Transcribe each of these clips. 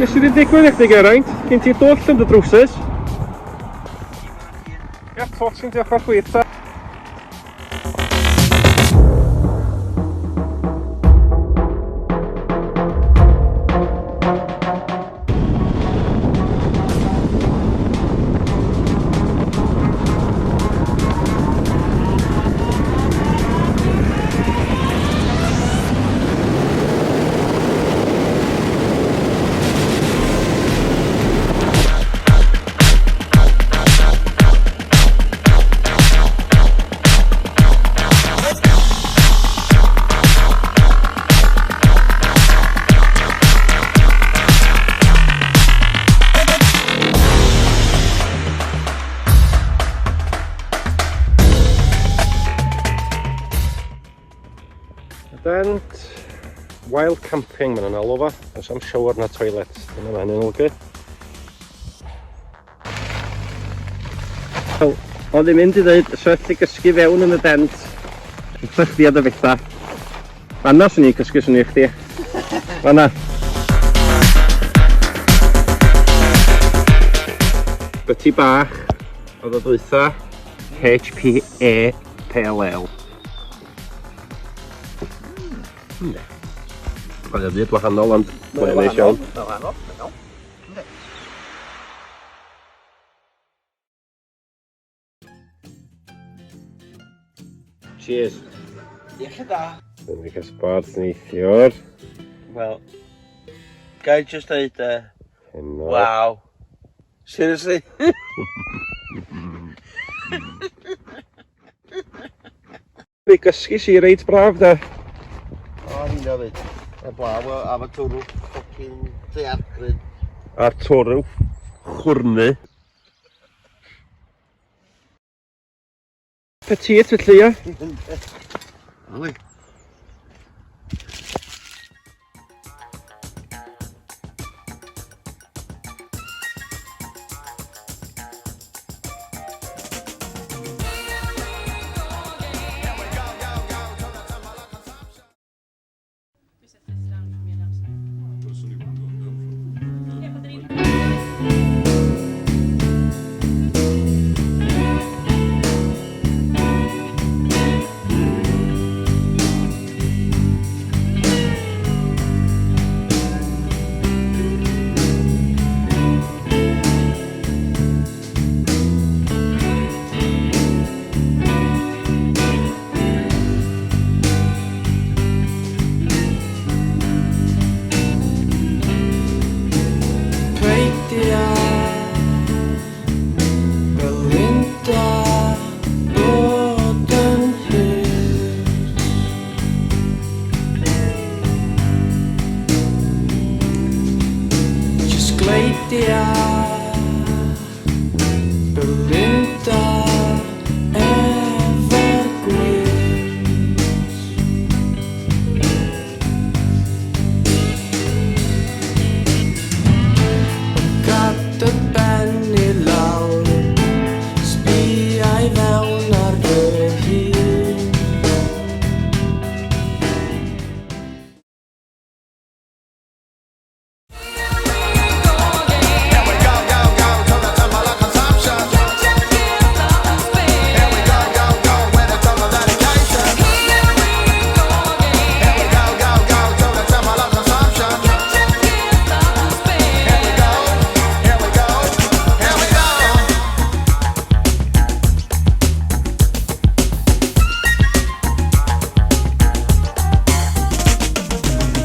Be sydd wedi digwydd i chdi Geraint? Gen ti dwll yn dy drowsus? Ia, twll sy'n ti ochr chwith ta. Dent wild camping maen nhw'n alw fo. Does am shower na toilet. Dyna mae hynny'n olygu. Wel, oedd i'n mynd i ddweud, so allu gysgu fewn yn y dent. Wrtha chdi a dy fetha. Fanna swn i'n cysgu swn i chdi. Fanna. Byty bach oedd o dwytha. HPA Pale Ale. Mae o'n fyd wahanol ond mae'n neis iawn. Mae'n wahanol, mae'n iawn. Yndi. Cheers. Iechyd da. Dwi'n wedi cael sbort neithiwr. Wel, ga i just dweud, Heno. Waw. Seriously? Mi gysgus i reit braf de. O, hynna fyd. Eblaw am y twrw ffocin daeargryn. A'r twrw chwrnu. Petit felly, ia? Yli. Peidia Belinda bod yn hurt. Jyst gleidia Belinda efo'r gwynt. Gad dy ben i lawr, sbia i fewn ar dy hun.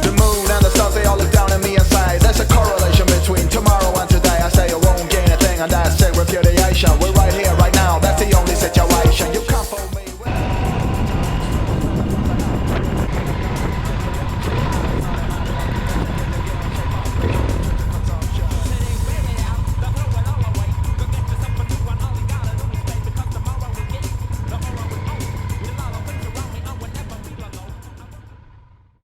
The moon and the stars, they all look down at me and say there's a correlation between tomorrow and today. I say I won't gain a thing, and that's a repudiation. We're right here, right now, that's the only situation. You